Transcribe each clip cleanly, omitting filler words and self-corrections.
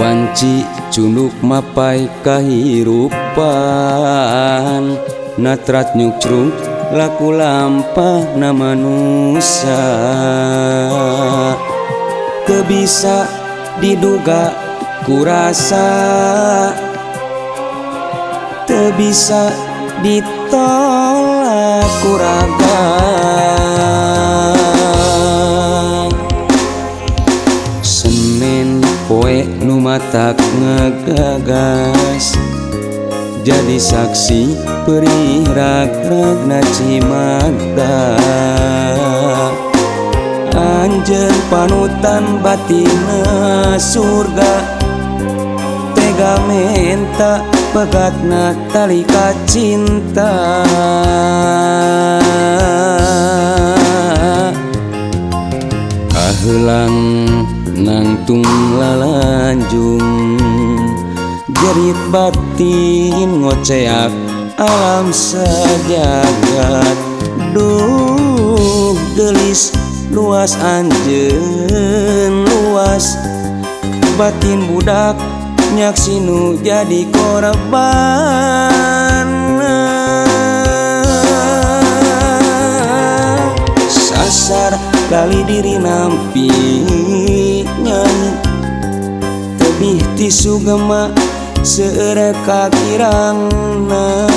Wanci cunduk mapai kahirupan, natrat nyukcruk laku lampah na manusia. Teu bisa diduga kurasa, teu bisa ditolak kuraga. Senin poe nu matak ngegagas, jadi saksi perih rag-ragna cimata. Anjeun panutan batinna surga, tega menta pegatna tali kacinta. Kaheulang nangtung lalanjung, jerit batin ngoceak alam sejagat. Duh gelis luas anjeun luas, batin budak nyaksi nu jadi korban. Sasar lali diri nampi nyanyi, tebih ti sugema seueur kakirangna.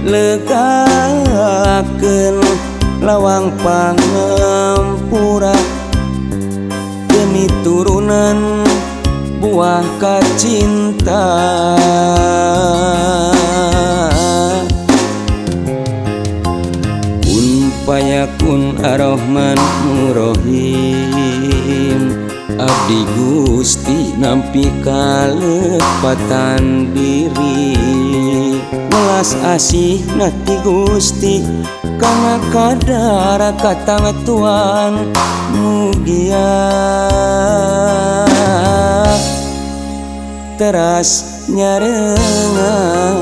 Legakeun lawang pangampura, demi turunan buah kacinta. Kun payakun ar-Rahman Rohim, abdi Gusti nampi kalepatan diri. Welas asih nati Gusti kana kadara katangtuan mugia teras nyarengan.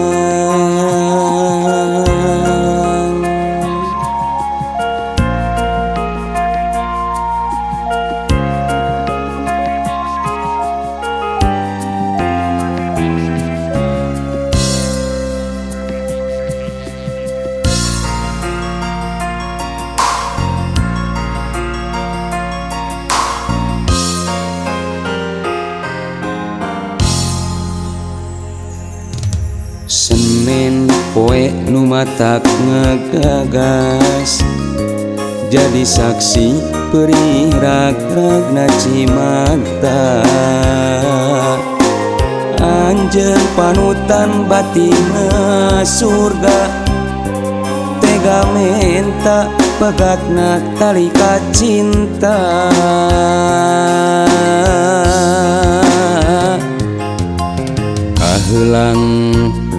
Senin poe nu matak ngegagas, jadi saksi perih rag-ragna cimata. Anjeun panutan batinna surga, tega menta pegatna tali kacinta. Kaheulang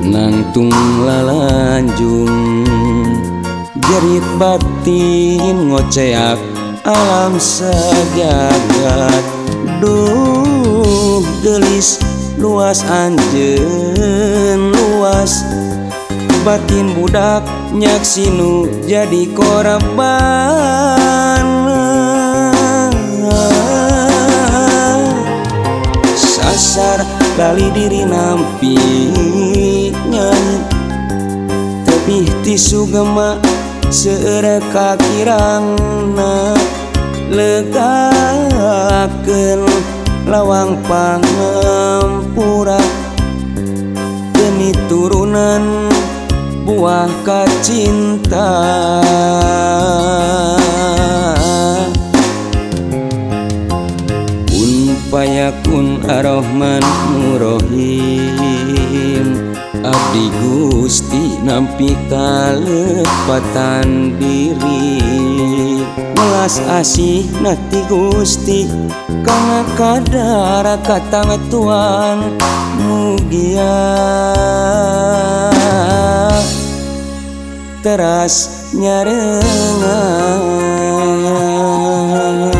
nangtung lalanjung, jerit batin ngoceak alam sejagat. Duh gelis luas anjeun luas, batin budak nyaksi nu jadi korban. Sasar lali diri nampi nyanyi, tebih ti sugema seueur kakirangna. Legakeun lawang pangampura, demi turunan buah kacinta. Kun payakun ar-Rahman Rohim, abdi Gusti nampi kalepatan diri. Welas asih nati Gusti kana kadara katangtuan mugia teras nyarengan.